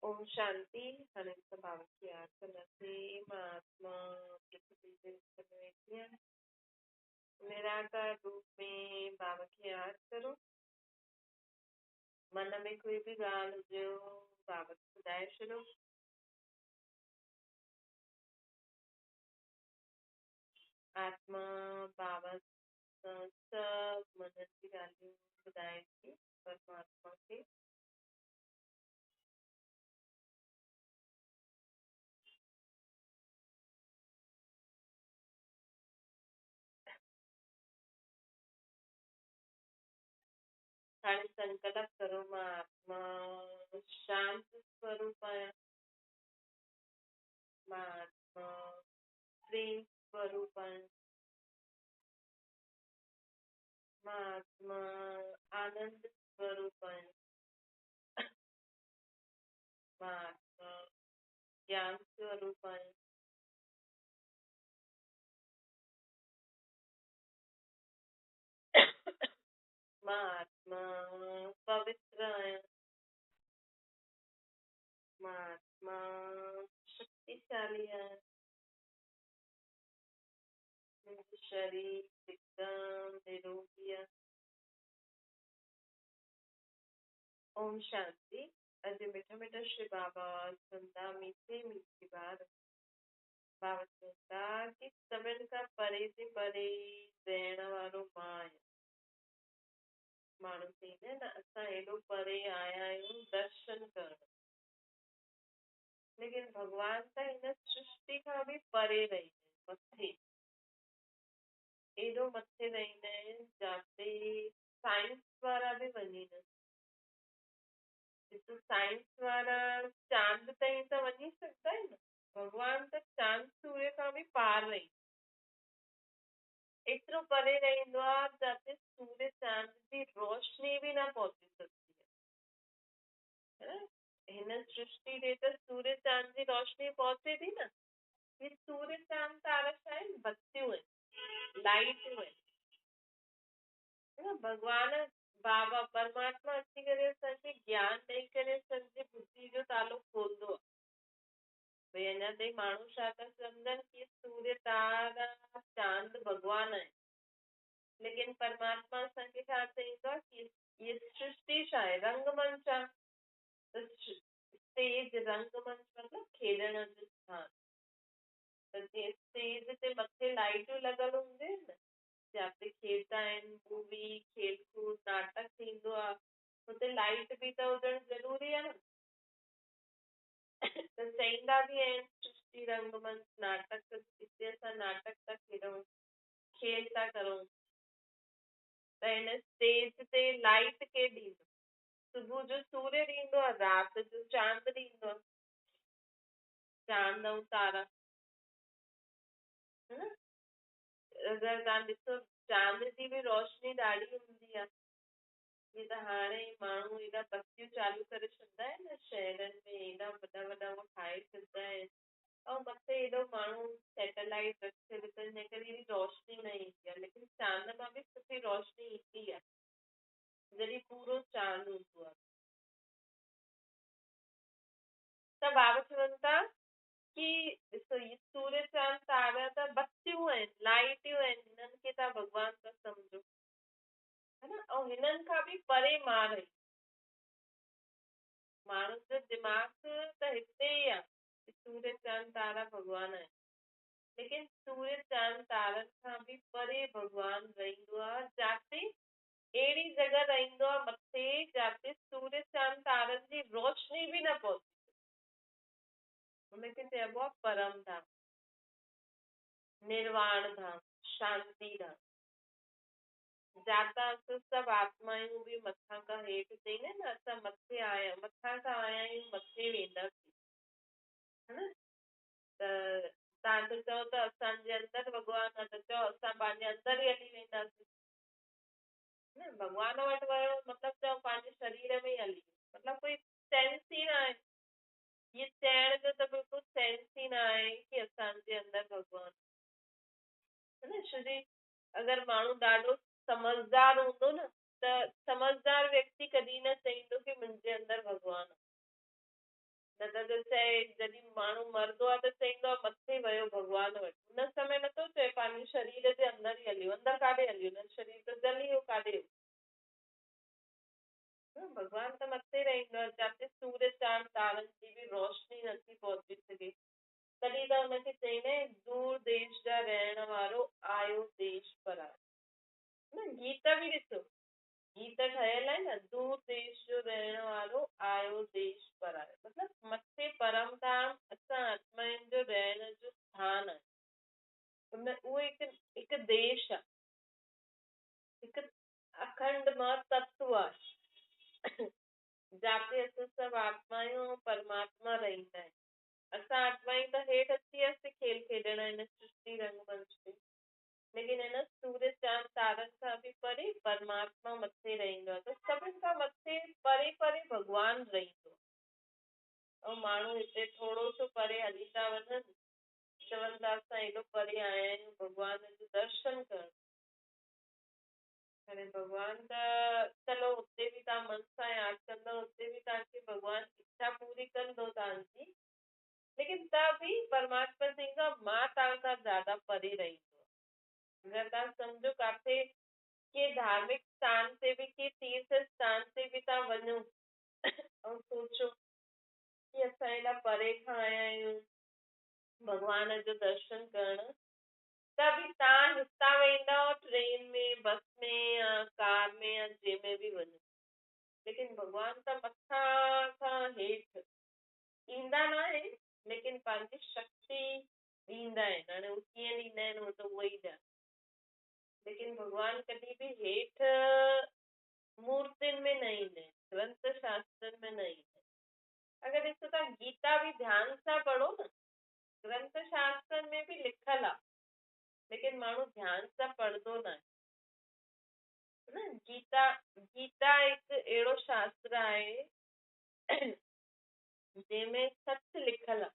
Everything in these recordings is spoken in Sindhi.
ओम शांति। हाणे असां बाबा खे यादि कंदासीं। मां आत्मा पृथ्वी जे रूप में वेठी आहियां, निराकार रूप में बाबा खे यादि करो। मन में कोई बि ॻाल्हि हुजे, बाबा खे ॿुधाए छॾियो। आत्मा बाबा सां सभु मन जी ॻाल्हियूं ॿुधाए थी परमात्मा खे। हाणे संकल्प करो, मां आत्मा शांत स्वरूप आहियां, मां आत्मा प्रेम स्वरूप आहियां, मां आत्मा आनंद स्वरूप आहियां, मां आत्मा ज्ञान स्वरूप आहियां। मां आत्मा पवित्र आहियां, मां आत्मा शक्तिशाली आहियां, मुंहिंजो शरीर एकदम निरोगी आहे। ओम शांति। अॼु मिठा मिठा श्री बाबा चवंदा, मीठे मीठे ॿार, बाबा चवंदा की सभिनी खां परे ते परे रहण वारो मां आहियां। माण्हू चईंदा आहिनि न, असां एॾो परे आया आहियूं दर्शन करण, लेकिन भॻवान त हिन सृष्टि खां बि परे रहींदा आहिनि, मथे एॾो मथे रहींदा आहिनि जिते साइंस वारा बि वञी न ॾिसो। साइंस वारा चांद ताईं त वञी सघंदा आहिनि न, भॻवान त चांद सूर्य खां बि पार रही, एतिरो परे रहींदो आहे जिते सूर्य चांद जी रोशनी बि न पहुची सघंदी आहे। हिन सृष्टि ते त सूर्य चांद जी रोशनी पहुचे थी न। ही सूर्य चांद तारा छा आहिनि? बत्तियूं आहिनि, लाइटूं आहिनि। भॻवान बाबा परमात्मा अची करे असांखे ज्ञान ॾेई करे असांजी बुद्धि जो तालो खोलंदो आहे। भई अञा ताईं माण्हू छा था सम्झनि की सूर्य तारा चांद भॻवान आहिनि, लेकिन परमात्मा असांखे छा चईंदो आहे की इहे सृष्टि छा आहे? रंगमंच आहे। त स्टेज रंगमंच मतिलबु खेॾण जो स्थान। त जीअं स्टेज ते मथे लाइटूं लॻल हूंदियूं आहिनि न, जिते खेॾंदा आहिनि, मूवी, खेल कूद, नाटक थींदो आहे, हुते लाइट बि त हुजणु ज़रूरी आहे न। त चईंदा बि आहिनि सृष्टि रंगमंच नाटक, हिते असां नाटक था खेॾूं, खेल था करूं। त हिन स्टेज ते लाइट केरु ॾींदो? सुबुह जो सूर्य ॾींदो आहे, राति जो चांद ॾींदो आहे, चांद ऐं तारा, है न। अगरि तव्हां ॾिसो चांद जी बि रोशनी ॾाढी हूंदी आहे। जीअं त हाणे माण्हू एॾा बत्तियूं चालू करे छॾींदा आहिनि न शहरनि में, एॾा वॾा वॾा उहे ठाहे छॾींदा आहिनि, ऐं मथे एॾो माण्हू सैटेलाइट रखे छॾे, त हिन करे एॾी रोशनी न ईंदी आहे। लेकिन चांद मां बि सुठी रोशनी ईंदी आहे जॾहिं पूरो चांद हूंदो आहे। त बाबा चवनि था की ॾिसो, इहे सूर्य चांद तारा त बत्तियूं आहिनि, लाइटियूं आहिनि, हिननि खे तव्हां भॻवान था सम्झो, है न। ऐं हिननि खां बि परे मां रही, माण्हुनि जो दिमाग़ त हिते ई आहे, सूर्य चांद तारा भॻवान आहिनि, लेकिन सूर्य चांद तारनि खां बि परे भॻवान रहींदो आहे, जिते अहिड़ी जॻह रहींदो आहे मथे, जिते सूर्य चांद तारनि जी रोशनी बि न पहुची। हुनखे चइबो आहे परम धाम, निर्वाण धाम, शांति धाम, जाता असां सभु आत्मायूं बि मथां खां हेठि चईंदा आहिनि न, असां मथे आया, मथां खां आया आहियूं, मथे वेंदासीं, है न। त तव्हां त चओ त असांजे अंदरि भॻवानु आहे, त चओ असां पंहिंजे अंदरि ई हली वेंदासीं, न। भॻवान वटि वञणो मतिलबु चओ पंहिंजे शरीर में ई हली, मतिलबु कोई सेंस ई न आहे। इहे चइण जो त बिल्कुलु सेंस ई न आहे की असांजे अंदरि भॻवानु, है न। छो जी अगरि माण्हू ॾाढो समझदार हूंदो न, त समझदार व्यक्ति कॾहिं न चईंदो की मुंहिंजे अंदरि भॻवानु आहे, न نه ته ته چئي جڏهن ماڻهو مرندو آهي ته چئيندو آهي مٿي ويو ڀڳوان وٽ. هن سمي نٿو چئي پنهنجي شرير جي اندر ئي هليو. اندر ڪاڏي هليو؟ نه شرير ته جلي ويو، ڪاڏي ويو؟ ڀڳوان ته مٿي رهندو آهي، جاتي سورج چاند تارن جي به روشني نٿي پهچي سگهي. تڏهن ته هن کي چئيندا آهن دور ديش جا رهڻ وارو آيو ديش پرايو. نه گيت به ڏسو، گيت ٺهيل آهي نه، دور ديش جو رهڻ وارو آيو ديش پرايو. مطلب مٿي پرم ڌام اسان آتمائن جو رهڻ جو اسٿان آهي. ان اهو هڪ ديش آهي، هڪ اکنڊ مان تتو آهي، جاتي اسان سڀ آتمايون ۽ پرماتما رهندا آهن. اسان آتمايون ته هيٺ اچي وياسين کيل کيڏڻ هن سرشٽي رنگ منچ تي، ليڪن هن سورج چاند تارن کان به پري پرماتما مٿي رهندو آهي. ته سڀني کان مٿي پري پري ڀڳوان رهندو آهي. ۽ ماڻهو هتي ٿورو سو پري هلي ٿا وڃن، چون ٿا اسان ايڏو پري آيا آهيون ڀڳوان جو درشن ڪرڻ. هاڻي ڀڳوان ته چلو اتي به توهان من سان ياد ڪندؤ، اتي به توهان کي ڀڳوان اڇا پوري ڪندو توهان جي، ليڪن ته به پرماتما چئيندو آهي مان توهان کان زياده پري رهندو آهيان. اگر توهان سمجهو ڪاٿي ڪي ڌارمڪ اسٿان تي به، ڪي تيرٿ اسٿان تي به توهان وڃو ۽ سوچو ڪي اسان ايڏا پري کان آيا آهيون ڀڳوان جو درشن ڪرڻ، ته به توهان هتان ويندؤ ٽرين ۾، بس ۾ يا ڪار ۾ يا جنهن ۾ به وڃو، ليڪن ڀڳوان ته مٿان کان هيٺ ايندا نه آهن، ليڪن پنهنجي شڪتي ڏيندا آهن. هاڻي هو ڪيئن ڏيندا آهن اهو ته اهو ئي ڄاڻي، ليڪن ڀڳوان ڪڏهن به هيٺ مورتين ۾ نه ايندا آهن، گرنٿ شاسترن ۾ نه ايندا آهن. اگر ڏسو ٿا گيتا به ڌيان سان پڙهو نه، گرنٿ شاسترن ۾ به لکيل آهي، ليڪن ماڻهو ڌيان سان پڙهندو نه آهي. نه گيتا هڪ اهڙو شاستر آهي جنهن ۾ سچ لکيل آهي.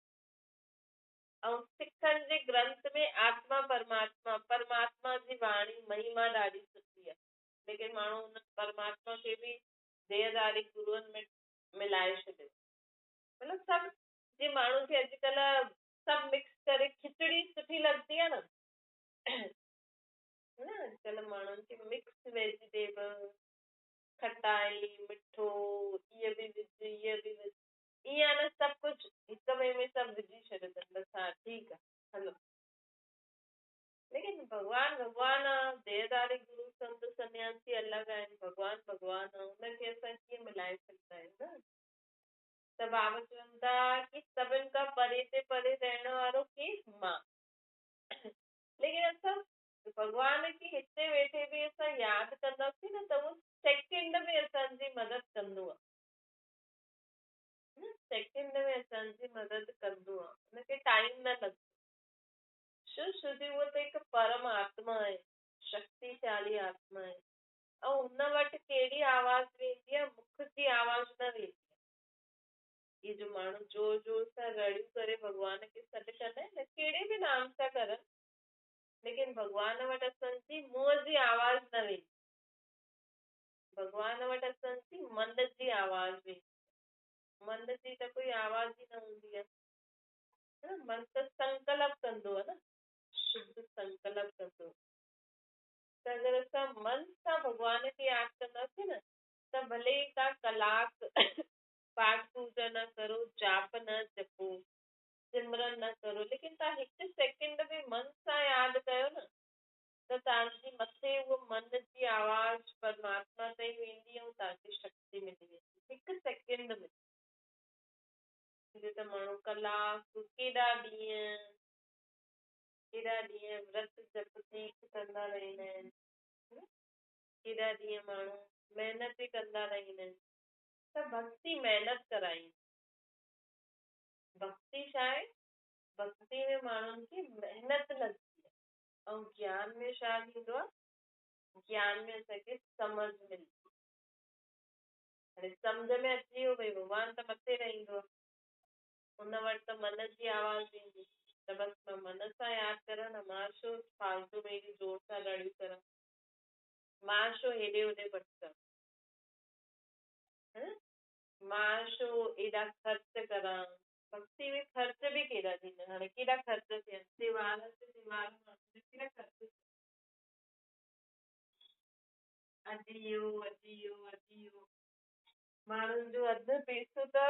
۽ سکن جي گرنٿ ۾ آتما پرماتما، پرماتما جي واڻي مهما ڏاڍي سٺي آهي، ليڪن ماڻهو ان پرماتما کي به ديهڌاري گروئن ۾ ملائي ڇڏيو. مطلب سڀ جي ماڻهن کي اڄڪلهه سڀ مڪس ڪري کچڙي سٺي لڳندي آهي نه، نه اڄڪلهه ماڻهن کي مڪس ويجيٽيبل، کٽائي، مٺو، اهي به وجهه، اهي به وجهه، ائين آهي نه سڀ ڪجهه هڪ ٻئي ۾ سڀ وجهي ڇڏيو اٿن، بس ها ٺيڪ آهي هلو. ليڪن ڀڳوان ڀڳوان آهي، ديهڌاري گرو سنت سنياسي الڳ آهن، ڀڳوان ڀڳوان آهي، هن کي اسان ڪيئن ملائي سگهندا آهيون نه؟ ته بابا چون ٿا ڪي سڀن کان پري تي پري رهڻ وارو ڪير؟ مان. ليڪن اسان ڀڳوان کي هتي ويٺي به اسان ياد ڪنداسين نه ته اهو سيڪنڊ ۾ اسان جي مدد ڪندو آهي، نه سيڪنڊ ۾ اسان جي مدد ڪندو آهي، هن کي ٽائيم نه لڳندو. ڇو؟ ڇو جو اهو ته هڪ پرم آتما آهي، شڪتيشالي آتما آهي، ۽ هن وٽ ڪهڙي آواز ويندي آهي؟ مک جي آواز نه ويندي آهي. اهي جو ماڻهو زور زور سان رڙيون ڪري ڀڳوان کي سڏ ڪندا آهن نه، ڪهڙي به نام سان ڪرن، ليڪن ڀڳوان وٽ اسان جي منهن جي آواز نه ويندي، ڀڳوان وٽ اسان جي من جي آواز ويندي. من جي ته ڪوئي آواز ئي نه هوندي آهي نه، من ته سنڪلپ ڪندو آهي نه، شڌ سنڪلپ ڪندو آهي. ته اگر اسان من سان ڀڳوان کي ياد ڪنداسين نه، ته ڀلي ئي توهان ڪلاڪ پاٺ پوڄا نه ڪرو، جاپ نه جپو، سمرن نه ڪرو، ليڪن توهان هڪ سيڪنڊ به من سان ياد ڪيو نه، ته توهان جي مٿي اهو من جي آواز پرماتما تائين ويندي ۽ توهان کي شڪتي ملي ويندي هڪ سيڪنڊ ۾. هتي ته ماڻهو ڪلاڪ، ڪيڏا ڏينهن، ڪيڏا ڏينهن ورت جپ تيرٿ ڪندا رهندا آهن، ڪيڏا ڏينهن ماڻهو محنت ئي ڪندا رهندا آهن. ته ڀڪتي محنت ڪرائيندي. ڀڪتي ڇا آهي؟ ڀڪتي ۾ ماڻهن کي محنت لڳندي آهي. ۽ گيان ۾ ڇا ٿيندو آهي؟ گيان ۾ اسان کي سمجهه ملندي آهي. هاڻي سمجهه ۾ اچي ويو ڀئي ڀڳوان ته مٿي رهندو آهي، هن وٽ ته من جي آواز ايندي، ته بس مان من سان ياد ڪران نه، مان ڇو فالتو ۾ ايڏي زور سان رڙيون ڪران، مان ڇو هيڏي هوڏي ڀٽڪان، مان ڇو ايڏا خرچ ڪران. ڀڳتي ۾ خرچ به ڪيڏا ٿيندا آهن، هاڻي ڪيڏا خرچ ٿيا آهن، تيوهار تي تيوهار ماڻهن جا ڪيڏا خرچ ٿيا. اڄ اهو، اڄ اهو، اڄ اهو، ماڻهن جو اڌ پئسو ته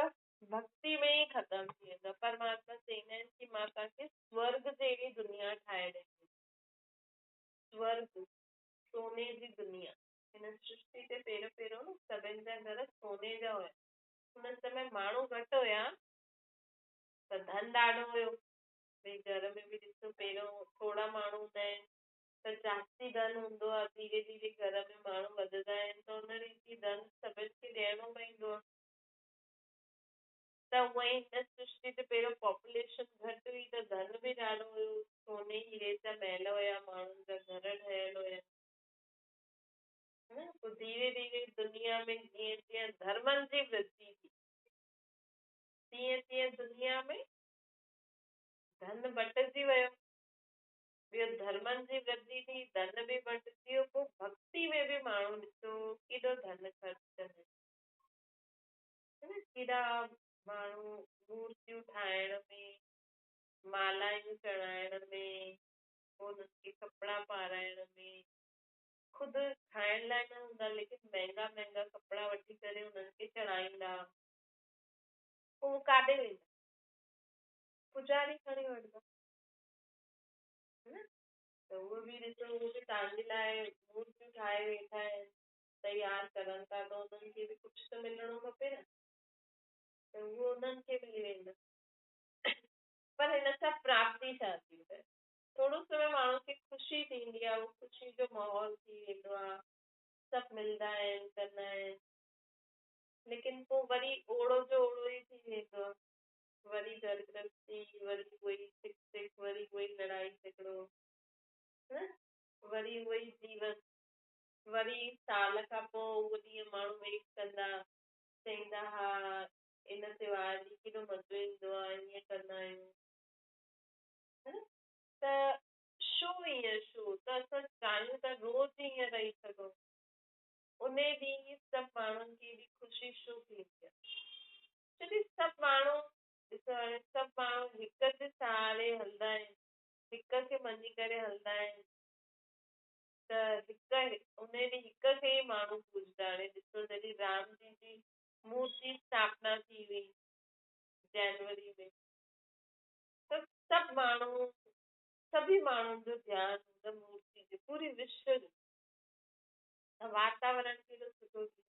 ڀڳتي ۾ ئي ختم ٿي ويندو آهي. پرماتما چئيندا آهن ڪه مان توهان کي سورڳ جهڙي دنيا ٺاهي ڏيندس. سورڳ، سوني جي دنيا. هن سرشتي تي پهريون پهريون نه سڀن جا گهر سوني جا هيا. هن سمي ماڻهو گهٽ هيا ته ڌن ڏاڍو هيو. ڀئي گهر ۾ به ڏسو پهريون ٿورا ماڻهو هوندا آهن ته جاستي ڌن هوندو آهي. ڌيري ڌيري گهر ۾ ماڻهو وڌندا آهن ته هن ريتي ڌن سڀن کي ڏيڻو پوندو آهي. ته اونئن ئي هن سرشتي تي پهريون پاپوليشن گهٽ هئي ته ڌن به ڏاڍو هيو. سوني هيري جا محل هيا، ماڻهن جا گهر ٺهيل هيا. نه پوءِ ڌيري ڌيري دنيا ۾ جيئن جيئن ڌرمن جي ورڌي ٿي تيئن تيئن دنيا ۾ ڌن بٽجي ويو. ٻيو ڌرمن جي ورڌي ٿي، ڌن به بٽجي ويو. پوءِ ڀڳتي ۾ به ماڻهو ڏسو ڪيڏو ڌن خرچ ڪندا آهن، ڪيڏا ماڻهو مورتيون ٺاهڻ ۾، مالايون چڙهائڻ ۾، پوءِ هنن کي ڪپڙا پارائڻ ۾، خود کائڻ لاءِ نه هوندا ليڪن مهانگا مهانگا ڪپڙا وٺي ڪري هنن کي چڙهائيندا. پوءِ ڪاڏي ويندا؟ پوڄاري کڻي وٺندا نه؟ ته اهو به ڏسو، اهو به توهان جي لاءِ مورتيون ٺاهي ويٺا آهن، تيار ڪرن ٿا ته هنن کي به ڪجهه ته ملڻو کپي نه، ته اهو هنن کي ملي ويندو. پر هن سان پراپتي ڇا ٿي ٻڌايو؟ ٿورو سمي ماڻهو کي خوشي ٿيندي آهي، اهو خوشي جو ماحول ٿي ويندو آهي، سڀ ملندا آهن، ڪندا آهن، ليڪن پوءِ وري اوڙو جو اوڙو ئي ٿي ويندو آهي. وري گهر گرهستي، وري اهو ئي سڪ سڪ، وري اهو ئي لڙائي جهڳڙو، نه وري اهو ئي جيون. وري سال کان پوءِ اهو ڏينهن ماڻهو ويٽ ڪندا، چئيندا ها ان تيوهار ڏينهن ڪيڏو مزو ايندو آهي، ائين ڪندا آهيون. ته ڇو ائين؟ ڇو ته اسان چاهيون ٿا روز ائين رهي سگهون. ان ڏينهن ئي سڀ ماڻهن کي ايڏي خوشي ڇو ٿيندي آهي؟ ڇو ڪه سڀ ماڻهو ڏسو هاڻي سڀ ماڻهو هڪ جي سهاري هلندا آهن، هڪ کي مڃي ڪري هلندا آهن، ته هڪ ان ڏينهن هڪ کي ئي ماڻهو پوڄندا. هاڻي ڏسو جڏهن رام جي جي مورتي اسٿاپنا ٿي هئي جنوري ۾، ته سڀ ماڻهو، سڀي ماڻهن جو ڌيان هن مورتي تي، پوري وشو جو، ته واتاورڻ ڪيڏو سٺو ٿي.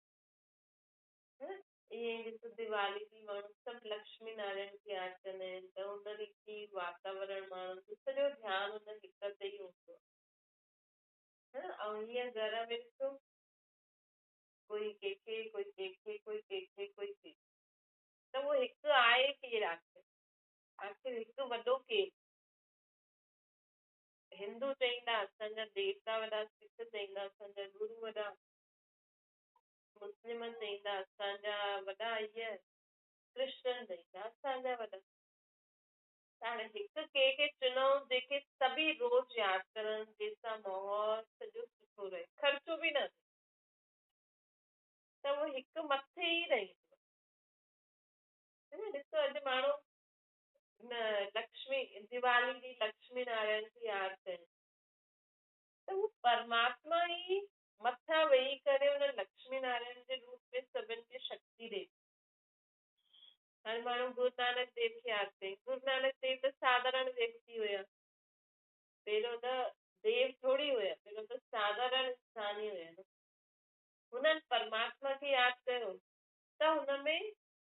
ائين ئي ڏسو ديوالي ڏينهن ماڻهو سڀ لڪشمي نارائڻ کي ياد ڪندا آهن، ته هن ريتي واتاورڻ ماڻهن جو سڄو ڌيان هن هڪ تي ئي هوندو آهي. ۽ هيئن گهر ۾ ڏسو ڪوئي ڪنهن کي، ڪوئي ڪنهن کي، ڪوئي ڪنهن کي، ڪوئي ڪنهن کي، ته اهو هڪ آهي ڪير؟ آخر آخر هڪ وڏو ڪير؟ هندو چئيندا اسان جا ديوتا وڏا، سک چئيندا اسان جا گرو وڏا، مسلم چئيندا اسان جا وڏا، اهي ڪرسچن چئيندا اسان جا وڏا. ته هاڻي هڪ ڪنهن کي چنئون جيڪي سڀئي روز ياد ڪرن، جنهن سان ماحول سڄو سٺو رهي، خرچو به نه ٿئي، ته اهو هڪ مٿي ئي رهندو آهي. ڏسو اڄ ماڻهو نه لڪشمي ديوالي ڏينهن لڪشمي نارائڻ کي ياد ڪن، ته اهو پرماتما ئي مٿان ويهي ڪري هن لڪشمي نارائڻ جي روپ ۾ سڀني کي شڪتي ڏئي. هاڻي ماڻهو گرو نانڪ ديو کي ياد ڪئي. گرو نانڪ ديو ته ساڌارڻ ويڪتي هئا، پهريون ته ديو ٿوري هئا، پهريون ته ساڌارڻ انسان ئي هئا نه. هنن پرماتما کي ياد ڪيو ته هن ۾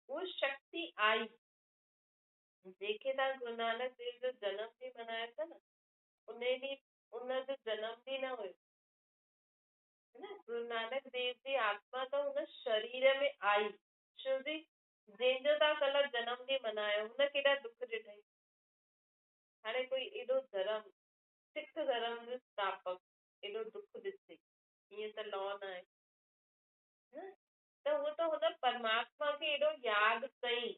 اها شڪتي آئي. جيڪي توهان گرو نانڪ ديو جو جنم ڏينهن ملهايو ٿا نه، ان ڏينهن ان جو جنم ڏينهن نه هيو نه. گرو نانڪ ديو جي آتما ته هن شرير ۾ آئي. ڇو جي جنهن جو توهان ڪلهه جنم ڏينهن ملهايو هن ڪيڏا ڏک ڏٺئي. هاڻي ڪوئي ايڏو ڌرم، سک ڌرم جو اسٿاپڪ ايڏو ڏک ڏسي، ائين ته لا نه آهي نه. ته اهو ته هن پرماتما کي ايڏو ياد ڪئي،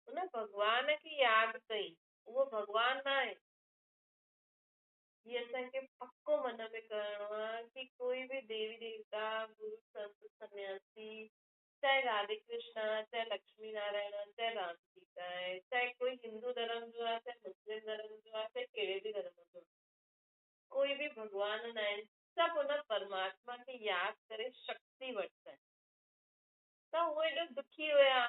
هن ڀڳوان کي ياد ڪئي، اهو ڀڳوان نه آهي. هيءَ اسان کي پڪو من ۾ ڪرڻو آهي ڪه ڪوئي به ديوي ديوتا، گرو، سنت، سنياسي، چاهي راڌي ڪرشن آ، چاهي لڪشمي نارائڻ آ، چاهي رام سيتا آهي، چاهي ڪوئي هندو ڌرم جو آ، چاهي مسلم ڌرم جو آ، چاهي ڪهڙي به ڌرم جو آ، ڪوئي به ڀڳوان نه آهن، سڀ ان پرماتما کي ياد ڪري شڪتي وٺندا آهن. ته هو ايڏو دکي هيا،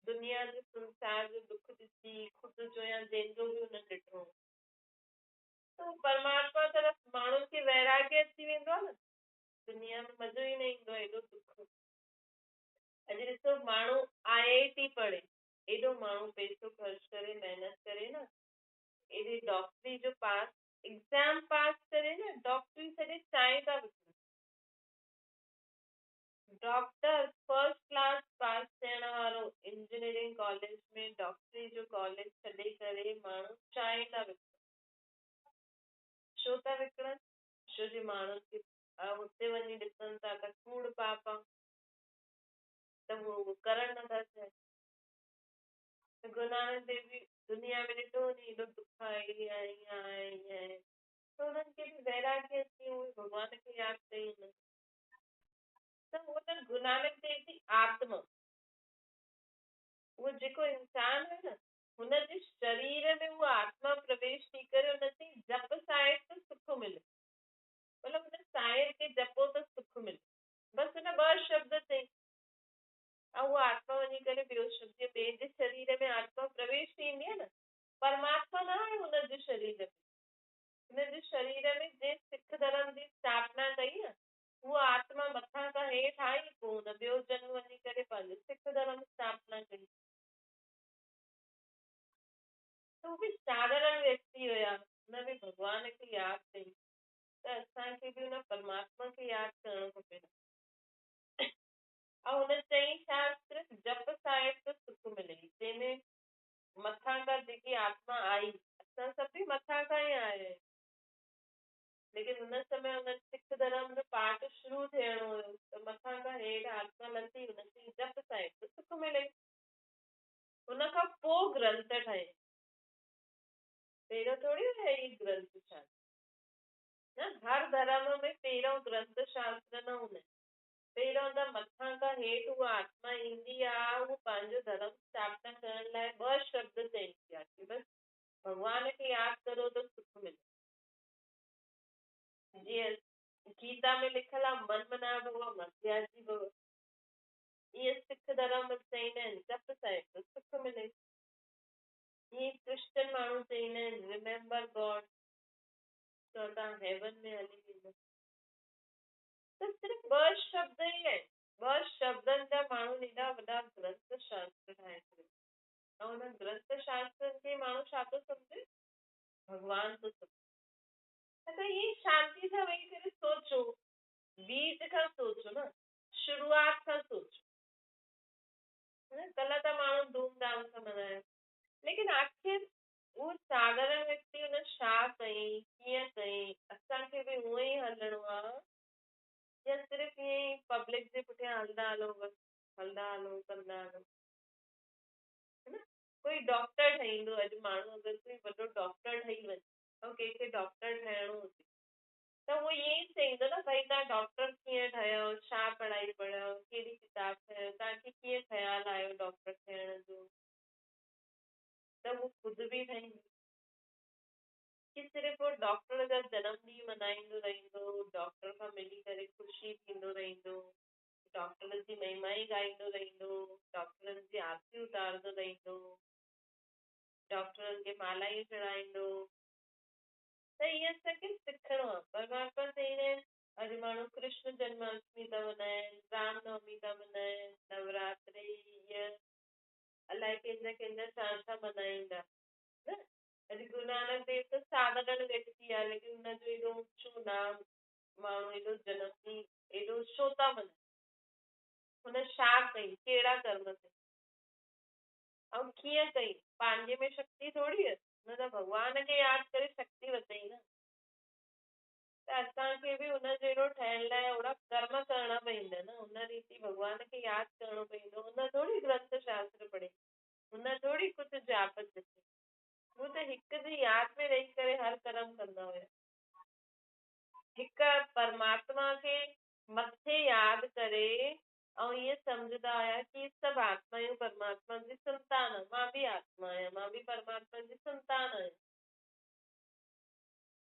دنيا جو سنسار جو دک ڏسي، خود جو يا جنهن جو به هنن ڏٺو، ته پرماتما طرف ماڻهن کي ويراڳيه اچي ويندو آ نه، دنيا ۾ مزو ئي نه ايندو آ، ايڏو دک. اڄ ڏسو ماڻهو آئي I ٽي پڙهي، ايڏو ماڻهو پئسو خرچ ڪري محنت ڪري نه، ايڏي ڊاڪٽري جو پاس ايگزام پاس ڪري نه، ڊاڪٽري ڇڏي چانهه ٿا وڪڻن. ڊاڪٽر فرسٽ ڪلاس پاس ٿيڻ وارو انجنيئرنگ ڪاليج ۾ ڊاڪٽري جو ڪاليج ڇڏي ڪري ماڻهو چانهه ٿا وڪڻن. ڇو ٿا وڪڻن؟ ڇو جي ماڻهن کي هتي وڃي ڏسن ٿا ته ڪوڙ پاپ آ، ته هو اهو ڪرڻ نٿا چاهين. ته گرو نانڪ ديو جي دنيا ۾ ڏٺو وڃي ايڏو دک آهي، ائين آهي، ائين آهي، ائين آهي، ته هنن کي به ويراڳيه اچي ويو، اهي ڀڳوان کي ياد ڪئي هنن. ته اهو ته گرو نانڪ ديو جي آتما، اهو جيڪو انسان هو نه، هن جي شرير ۾ اها آتما پرويش ٿي ڪري هن کي جپ صاحب ته سک ملي، مطلب هن صاحب کي جپو ته سک ملي، بس هن ٻه شبد چئي ۽ اها آتما وڃي ڪري ٻيو شبد، جيئن ٻئي جي شرير ۾ آتما پرويش ٿيندي آهي نه، پرماتما نه آهي هن جي شرير ۾، هن جي شرير ۾ جنهن سک ڌرم جي اسٿاپنا ڪئي نه، اها آتما مٿان کان هيٺ آئي، پوءِ هن ٻيو جنم وڃي ڪري پنهنجو سک ڌرم اسٿاپنا ڪئي. ته هو به ساڌارڻ ويڪتي هيا، هن به ڀڳوان کي ياد ڪئي. ته اسان کي به هن پرماتما کي ياد ڪرڻو کپي نه. ۽ هن چئي ڇا، صرف جپ صاحب ته سک ملي، جنهن ۾ مٿان کان جيڪي آتما آئي، اسان سڀ به مٿان کان ئي آيا آهيون، ليڪن هن سمي هن سک ڌرم جو پاٺ شروع ٿيڻو هيو، ته مٿان کان هيٺ آتما لٿي، هن چئي جپ صاحب ته سک ملي. هن کان پوءِ گرنٿ ٺهيا، پهريون ٿوري هيا اهي گرنٿ شاستر نه، هر ڌرم ۾ پهريون گرنٿ شاستر نه هوندا آهن. پهريون ته مٿان کان هيٺ اها آتما ايندي آهي، اهو پنهنجو ڌرم اسٿاپنا ڪرڻ لاءِ ٻه شبد چئيندي آهي ڪه بس ڀڳوان کي ياد ڪرو ته سک ملي. جيئن گيتا ۾ لکيل آهي من منا ڀو مڌياجي ڀو، ائين سک ڌرم ۾ چئيندا آهن جپ صاحب ته سک ملي. ائين ڪرسچن ماڻهو چئيندا آهن ريميمبر گاڊ، ته توهان هيون ۾ هلي ويندا. ته صرف ٻه شبد ئي آهن، ٻه شبدن جا ماڻهن ايڏا وڏا گرنٿ شاستر ٺاهي ڇڏيا. ۽ هن گرنٿ شاسترن کي ماڻهو ڇا ٿو سمجهي؟ ڀڳوان ٿو سمجهي. ته ائين شانتي سان ويهي ڪري سوچو، بيج کان سوچو نه، شروعات کان سوچو. نه ڪلهه ته ماڻهو ڌوم ڌام سان ملهايو، ليڪن آخر اهو ساڌارڻ ويڪتي هن ڇا ڪئي، ڪيئن ڪئي؟ اسان کي به اونئن ئي هلڻو آهي يا صرف ائين ئي پبلڪ جي پٺيان هلندا هلو، بس هلندا هلو، ڪندا هلو، ہے نه؟ ڪوئي ڊاڪٽر ٺهيندو، اڄ ماڻهو اگر ڪوئي وڏو ڊاڪٽر ٺهي وڃي ۽ ڪنهن کي ڊاڪٽر ٺهڻو هجي ته اهو ائين ئي چئيندو نه، ڀئي توهان ڊاڪٽر ڪيئن ٺهيو، ڇا پڙهائي پڙهيو، ڪهڙي ڪتاب ٺهيو، توهان کي ڪيئن خيال آيو ڊاڪٽر ٿيڻ جو؟ ته اهو خود به ٺهيندو ڪه صرف اهو ڊاڪٽر جا جنم ڏينهن ملهائيندو رهندو، ڊاڪٽر کان ملي ڪري خوشي ٿيندو رهندو، ڊاڪٽر جي مهما ئي ڳائيندو رهندو، ڊاڪٽرن جي آرتي اتارندو رهندو، ڊاڪٽرن کي مالايون چڙهائيندو. ته ائين اسان کي سکڻو آهي. پرماتما چئيندا آهن اڄ ماڻهو ڪرشن جنم اشٽمي ٿا ملهائن، رام نومي ٿا ملهائن، نوراتري، ائين الائي ڪنهن جا ڪنهن جا ڇا ڇا ملهائيندا نه. اڄ گرو نانڪ ديو ته ساڌارڻ ويڪتي آهي، ليڪن هن جو ايڏو اوچو نام، ماڻهو ايڏو جنم ڏينهن ايڏو ڇو ٿا ملهائن؟ هن ڇا ڪئي، ڪهڙا ڪرم ڪئي ۽ ڪيئن ڪئي؟ پنهنجي ۾ شڪتي ٿوري هئس، هن ته ڀڳوان کي ياد ڪري شڪتي ورتئي نه. ته اسان کي به هن جهڙو ٺهڻ لاءِ اوهڙا ڪرم ڪرڻا پوندا نه، هن ريتي ڀڳوان کي ياد ڪرڻو پوندو. هن ٿوري گرنٿ شاستر پڙهي، هن ٿوري ڪجهه جاپ جپي، هو ته هڪ جي ياد ۾ رهي ڪري هر ڪرم ڪندا هئا. هڪ پرماتما کي مٿي ياد ڪري ऐं ईअं सम्झंदा हुया की सभु आत्मायूं परमात्मा जी संतान, मां बि आत्मा आहियां, मां बि परमात्मा जी संतान आहियां,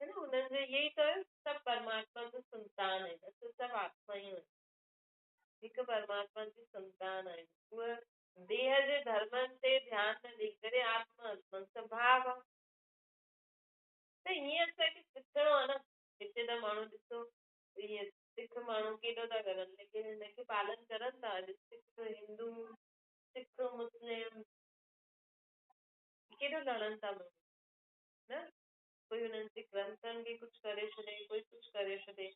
है न। हुननि जो इहो ई त हुयो, सभु परमात्मा जो संतान आहिनि, असां सभु आत्मायूं आहियूं, हिकु परमात्मा जी संतान आहियूं। उहा देह जे धर्मनि ते ध्यानु न ॾेई करे आत्मा आत्मा स्वभाव आहे। त ईअं असांखे सिखणो आहे न। हिते त माण्हू ॾिसो ईअं सिख माण्हू केॾो था करनि, लेकिन हिनखे पालन करनि था अॼु सिख हिंदू सिख मुस्लिम केॾो लड़नि था माण्हू न, कोई हुननि जे ग्रंथनि खे कुझु करे छॾे, कोई कुझु करे छॾे,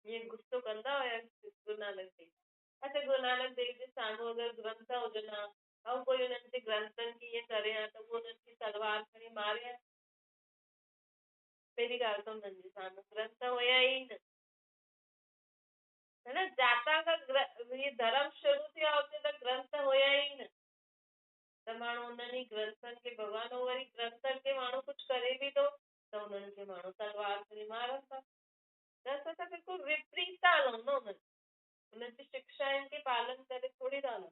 ईअं गुस्सो कंदा हुया गुरु नानक देव। अच्छा, गुरु नानक देव जे साम्हूं अगरि ग्रंथ हुजनि हा ऐं कोई हुननि जे ग्रंथनि खे ईअं करे हा त उहो हुननि खे तलवार खणी मारे हा। पहिरीं ॻाल्हि त हुननि जे साम्हूं ग्रंथ हुया ई न, है न। जातां खां इहे धर्म शुरू थिया हुते त ग्रंथ हुया ई न, त माण्हू हुननि ई ग्रंथनि खे भॻवान, ऐं वरी ग्रंथनि खे माण्हू कुझु करे बि थो त हुननि खे माण्हू तलवार खणी मारनि था। त असां त बिल्कुलु विपरीत था हलूं न, हुननि हुननि जी शिक्षाउनि खे पालन करे थोरी था हलूं।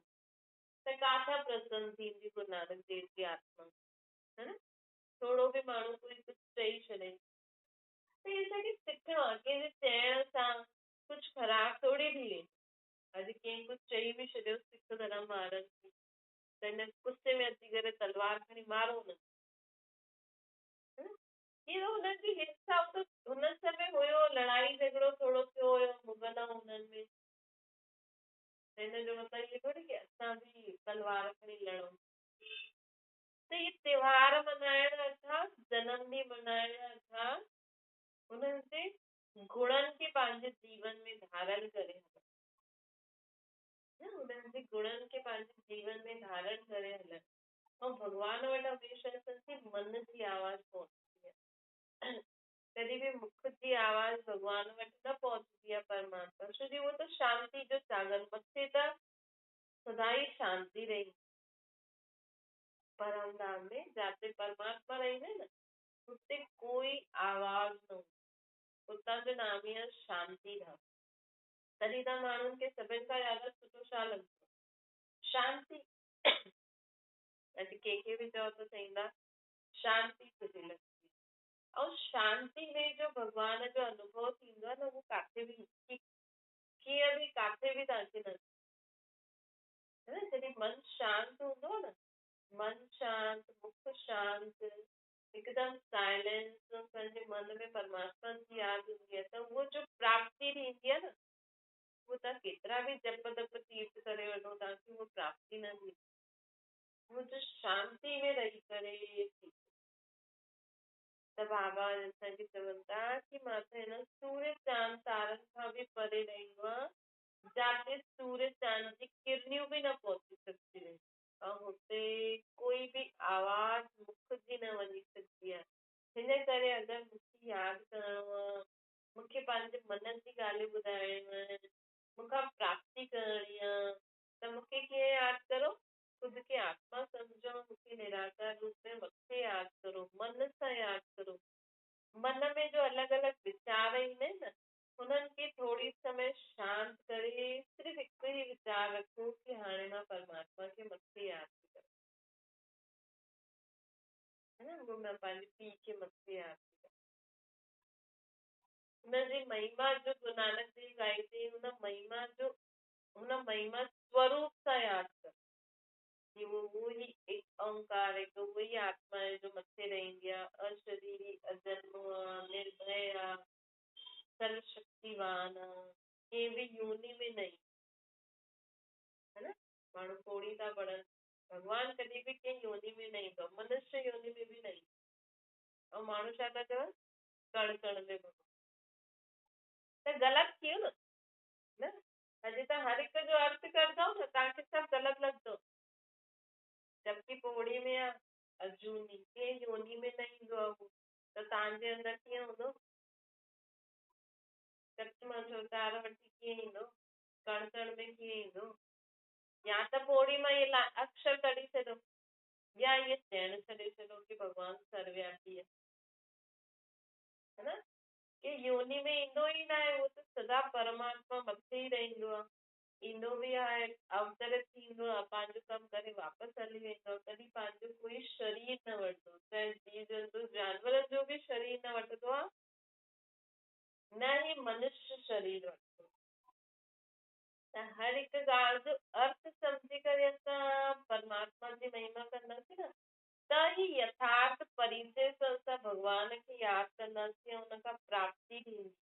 त काथां प्रसन्न थींदी गुरु नानक देव जी आत्मा, है न। थोरो बि माण्हू कोई कुझु चई छॾे त इहो असांखे सिखणो आहे। कंहिंजे चयण सां कुझु ख़राबु थोरी थी वेंदो। अॼु कंहिं कुझु चई बि छॾियो सिख धर्म वारनि खे त हिन गुस्से में अची करे तलवार खणी मारो हुननि, ईअं हुननि जी हिंसा त हुन समय हुयो, लड़ाई झगड़ो थोरो थियो हुयो मुग़ल ऐं हुननि में, त हिन जो मतिलबु इहो थोरी की असां बि तलवार खणी लड़ूं। त इहे त्योहार मल्हाइण खां, जनम ॾींहुं मल्हाइण खां हुननि जे गुणनि खे पंहिंजे जीवन में धारण करे हलणु, हुननि जे गुणनि खे पंहिंजे जीवन में धारण करे हलणु। ऐं भॻवान वटि हमेशह असांखे मन जी आवाज़ पहुचंदी आहे, कॾहिं बि मुख जी आवाज़ भॻवान वटि न पहुचंदी आहे परमात्मा, छो जो उहो त शांति जो सागर, मथे त सदाई शांति रही। परम धाम में जाते परमात्मा रहींदा आहिनि न, हुते कोई आवाज़ न हूंदी, हुतां जो नाम ई आहे शांति धाम। तॾहिं त माण्हुनि खे सभिनि खां ज़्यादा सुठो छा लॻंदो आहे? शांति। अॼु कंहिंखे बि चओ त चईंदा शांति सुठी लॻंदी आहे। ऐं शांति में जो भॻवान जो अनुभव थींदो आहे न, उहो काथे बि कीअं बि काथे बि तव्हांखे न, है न। जॾहिं मन शांत हूंदो आहे न, मन शांत, मुख शांत, एकदम साइलेंस, पंहिंजे मन में परमात्मा जी यादि हूंदी आहे, त उहो जो प्राप्ति थींदी आहे न, उहो तव्हां केतिरा बि जप तप तीर्थ करे वठो, तव्हांखे उहो प्राप्ति न थींदी। उहो जो शांति में रही करे थी। त बाबा असांखे चवनि था की मां त हिन सूर्य चांद तारनि खां बि परे रहींदो आहियां, जाते सूर्य चांद जी किरणियूं बि न पहुची सघंदियूं आहिनि ऐं हुते कोई बि आवाज़ मुख जी न वञी सघंदी आहे। हिन करे अगरि मूंखे यादि करिणो आहे, मूंखे पंहिंजे मन जी ॻाल्हियूं ॿुधाइणियूं आहिनि, मूंखां प्राप्ति करणी आहे, त मूंखे कीअं यादि करो? ख़ुदि खे आत्मा सम्झो, मूंखे निराकार रूप में मथे यादि करो, मन सां यादि करो। मन में जो अलॻि अलॻि वीचार ईंदा आहिनि न, हुननि खे थोरी समय शांत करे सिर्फ़ हिकु ई वीचार रखो की हाणे मां परमात्मा खे मथे यादि थी करां, है न। उहो मां पंहिंजे पीउ खे मथे यादि थी करां। हुनजी महिमा जो गुरु नानक देव ॻाईंदे, हुन महिमा जो, हुन महिमा स्वरूप सां यादि कर कि वो ही एक ओंकार, एक वो ही आत्मा आहे जो मथे रहींदी आहे, अशरीरी, अजन्म आहे, निर्भय आहे, सर्वशक्तिवान आहे, कंहिं बि योनि में न ईंदो, है न। माण्हू पौड़ी था पढ़नि, भॻवान कॾहिं बि कंहिं योनि में न ईंदो, मनुष्य योनि में बि न ईंदो। ऐं माण्हू छा था चवनि? कण कण में भॻवान। त ग़लति थी वियो न, न? अॼु तव्हां हर हिक जो अर्थ कंदव न, तव्हांखे सभु ग़लति लॻंदो। जबकि पौड़ी में आहे अजूनी, कंहिं योनि में न ईंदो आहे उहो, त तव्हांजे अंदरि कीअं हूंदो? कच्छ मां चौतार वठी कीअं ईंदो? कण कण में कीअं ईंदो? या त पौड़ी मां इहे अक्षर कढी छॾो, या इहे चयणु छॾे छॾो की भॻवान सर्वव्यापी आहे, है न। की योनि में ईंदो ई न आहे, उहो त सदा परमात्मा मथे ई रहींदो आहे। ايندو به آهي، اوترت ٿيندو آهي، پنهنجو ڪم ڪري واپس هلي ويندو آهي، ڪڏهن پنهنجو ڪوئي شرير نه وٺندو، چاهي جيو جنتو جانورن جو به شرير نه وٺندو آهي، نه ئي منشيه شرير وٺندو. ته هر هڪ ڳالهه جو ارٿ سمجهي ڪري اسان پرماتما جي مهما ڪنداسين نه، ته ئي يٿارٿ پريچي سان اسان ڀڳوان کي ياد ڪنداسين ۽ ان کان پراپتي ٿيندي،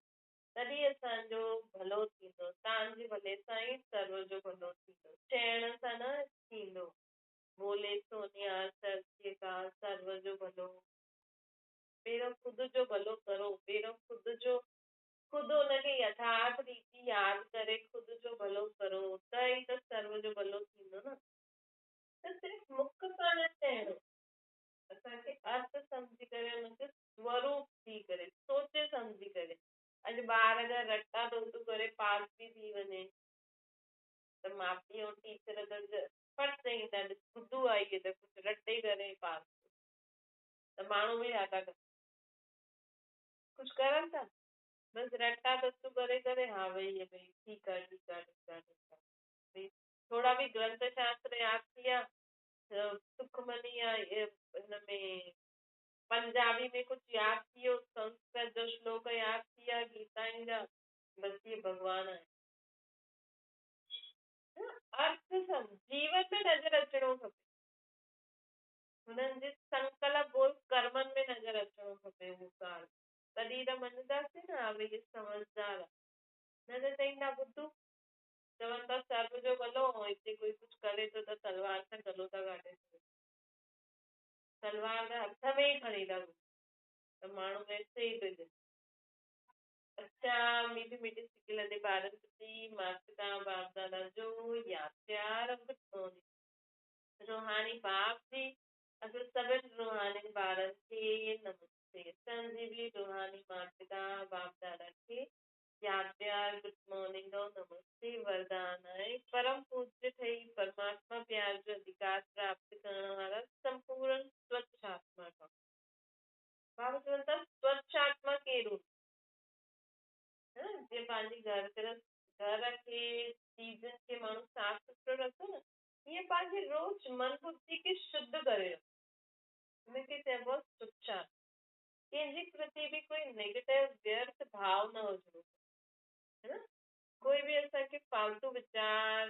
تڏهن اسان جو ڀلو ٿيندو. توهان جي ڀلي سان ئي سرو جو ڀلو ٿيندو، چئڻ سان نه ٿيندو. بولي سونيا سرجي ڪا سرو جو ڀلو، پهريون خود جو ڀلو ڪرو، پهريون خود جو خود ان کي يٿارٿ ريتي ياد ڪري خود جو ڀلو ڪرو، ته ئي ته سرو جو ڀلو ٿيندو نه. ته صرف مک سان نه چئڻو، اسان کي ارٿ سمجهي ڪري ان جو سوروپ ٿي ڪري سوچي سمجهي ڪري. اڄ ٻار اگر رٽا ٿو ڪري پاس به ٿي وڃي ته ماءُ پيءُ ۽ ٽيچر ته فٽ چئيندا آهن ٻڌو آئي ته ڪجهه رٽي ڪري پاس ٿيو، ته ماڻهو به ڇا ٿا ڪن، ڪجهه ڪرن ٿا، بس رٽا تتو ڪري ڪري ها ڀئي هي ڀئي ٺيڪ آهي ٺيڪ آهي ٺيڪ آهي ٺيڪ آهي ڀئي ٿورا به گرنٿ شاستر ياد ٿي ويا، سکمني يا هن ۾ پنجابي ۾ ڪجهه ياد ٿي ويو، سنسڪرت جو شلوڪ ياد ٿي ويا، گيتا جا، بس اهي ڀڳوان آهن. ارٿ سم جيون ۾ نظر اچڻو کپي، هنن جي سنڪلپ ٻول ڪرمن ۾ نظر اچڻو کپي اهو ڳالهه، تڏهن ته مڃنداسين نه ها ڀئي اهي سمجهدار آهي. نه ته چئيندا ٻڌو، چون ٿا سرو جو ڀلو، ۽ هتي ڪوئي ڪجهه ڪري ٿو ته تلوار سان گلو ٿا ڪاٽي ڇڏن، تلوار ته هٿ ۾ ئي کڻي ٿا گهمن، ته ماڻهو ويسي ئي ڊڄي. اڇا، مٺي مٺي سڪيلڌي ٻارن پرتي مات پتا باپ دادا جو ياد پيار ۽ گڊ مارننگ. روحاني باپ جي اسان سڀني روحاني ٻارن کي نمستي. اسان جي به روحاني مات پتا باپ دادا کي ياد پيار گڊ مارننگ ۽ نمستي. وردان آهي پرم پوجيه ٺهي پرماتما پيار جو اڌڪار پراپت ڪرڻ وارا سمپورڻ سوڇ آتما ٺهو. بابا چون ٿا سوڇ آتما ڪير هوندو؟ ها، جيئن پنهنجي گهر کي چيزن کي ماڻهو صاف سٿرو رکندو نه، ائين پنهنجي روز من ٻڌي کي شڌ ڪري رکو، هن کي چئبو آهي سوڇ آتما. ڪنهن جي پرتي به ڪوئي نيگيٽو ويرٿ ڀاو نه هجڻو کپي، ها نه؟ ڪوئي به اسان کي فالتو ويچار،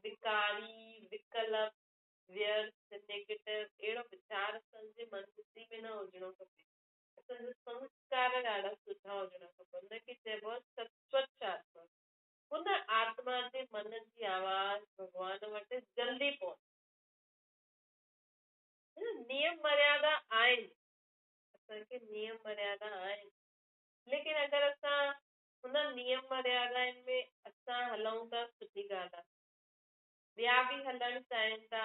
وڪاري، وڪلپ، ويرٿ، نيگيٽو اهڙو ويچار اسان جي من ٻڌي ۾ نه هجڻو کپي. اسان جا سنسڪار ڏاڍا سٺا هجڻا کپن، هن کي چئبو آهي سوڇ آتما. هن آتما جي من جي آواز ڀڳوان وٽ جلدي پهچي. نيم مريادا آهن، اسان کي نيم مريادا آهن، ليڪن اگر اسان هن نيم مريادائن ۾ اسان هلون ٿا سٺي ڳالهه آهي، ٻيا به هلڻ چاهين ٿا،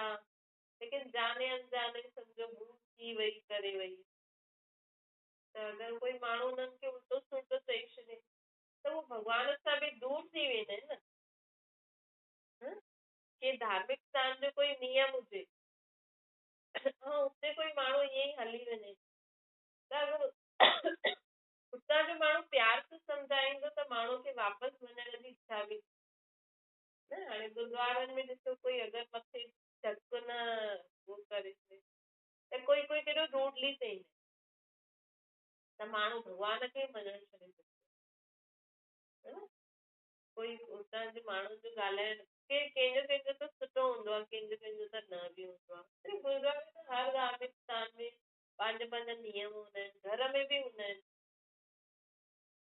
ليڪن جاني انجاني سمجهو ڀول ٿي وئي ڪري وئي، ته اگر ڪوئي ماڻهو هنن کي الٽو سلٽو چئي ڇڏي ته هو ڀڳوان سان به دور ٿي ويندا آهن نه. ها، ڪي ڌارمڪ اسٿان جو ڪوئي نيم هجي ۽ اتي ڪوئي ماڻهو ائين ئي هلي وڃي ته اگر اتان جو ماڻهو پيار سان سمجهائيندو ته ماڻهو کي واپس وڃڻ جي اڇا به ٿيندي نه. هاڻي گردوارن ۾ ڏسو ڪوئي اگر مٿي ڍڪ نه اهو ڪري ڇڏي ته ڪوئي ڪوئي ڪيڏو روڊلي چئيندي ته ماڻهو ڀڳوان کي ئي مڃڻ ڇڏي ڇڏيندو آهي نه. ڪوئي اتان جي ماڻهن جو ڳالهائڻ ڪي ڪنهن جو ڪنهن جو ته سٺو هوندو آهي، ڪنهن جو ڪنهن جو ته نه به هوندو آهي. صرف گردواري ۾ هر ڌارمڪ اسٿان ۾ پنهنجا پنهنجا نيم هوندا آهن، گهر ۾ به هوندا آهن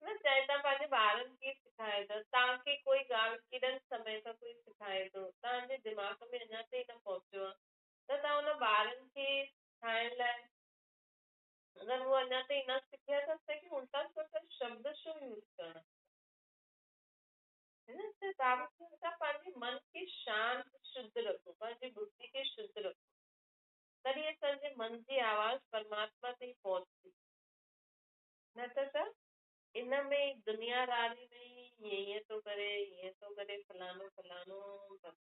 نه. چاهي توهان پنهنجي ٻارن کي سکايو ٿا، توهان کي ڪوئي ڳالهه ڪيڏن سمي کان ڪوئي سکائي ٿو، توهان جي دماغ ۾ اڃا تائين نه پهچيو آهي، ته توهان هن ٻارن کي سکائڻ لاءِ اگر هو اڃا تائين نه سکيا ته اسان کي الٽا سلٽا شبد ڇو يوز ڪرڻا؟ نه ته بابا چون ٿا پنهنجي من کي شانت شڌ رکو، پنهنجي ٻڌي کي شڌ رکو، تڏهن اسان جي من جي آواز پرماتما تائين پهچندي. نه ته ته ان ۾ دنياداري ۾ ئي ائين ٿو ڪري، ائين ٿو ڪري، فلاڻو فلاڻو، بس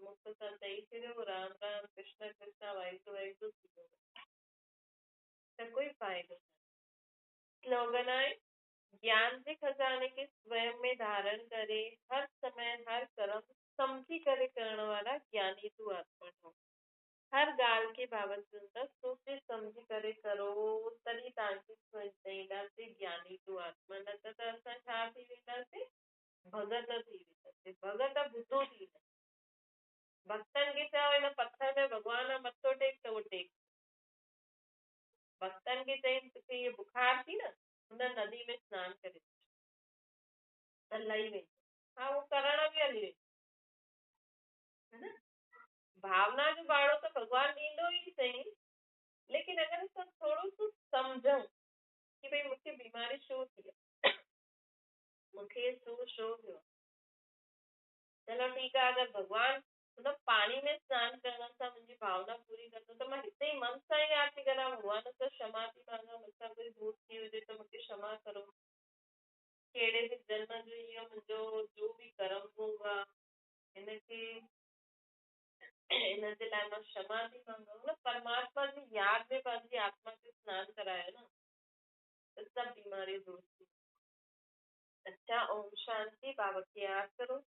مک سان چئي ڇڏيو رام رام ڪرشن ڪرشن واهگرو واهگرو ٿي ويو، ته ڪوئي فائدو نه. سلوگن آهي گيان جي خزاني کي سويم ۾ ڌارڻ ڪري هر سمي هر ڪرم सम्झी करे करण वारा ज्ञानी तू आत्मा ठहो। हर ॻाल्हि खे बाबा चवनि था सोचे सम्झी करे करो, तॾहिं तव्हांखे चईंदासीं ज्ञानी तू आत्मा, न त त असां छा थी वेंदासीं? भगत थी वेंदासीं। भगत ॿुधो थी वेंदो। भक्तनि खे चओ हिन पथर में भॻवान आहे, मथो टेक, त उहो टेक। भक्तनि खे चई तोखे हीअ बुखार थी न, हुन नदी में सनानु करे अच त लही वेंदो। हा, उहो करण बि हली वेंदो, है न? भावना जो भाड़ो त भॻवानु ॾींदो ई सही, लेकिन अगरि असां थोरो सो सम्झूं की भई मूंखे बीमारी छो थी आहे, मूंखे सूर छो थियो आहे, चलो ठीकु आहे, अगरि भॻवानु हुन पाणी में सनानु करण सां मुंहिंजी भावना पूरी कंदो त मां हिते ई मन सां ई आरती करां, भॻवान सां क्षमा थी मांगां, मूंसां कोई भूल थी हुजे त मूंखे क्षमा करो, कहिड़े बि जन्म जो इहो मुंहिंजो जो बि कर्म भोग आहे, हिनखे हिन जे लाइ मां क्षमा थी मांगां। हुन परमात्मा जी यादि में पंहिंजी आत्मा खे सनानु करायो न, त सभु बीमारियूं दूर थी। अच्छा, ओम शांति। बाबा खे यादि करो।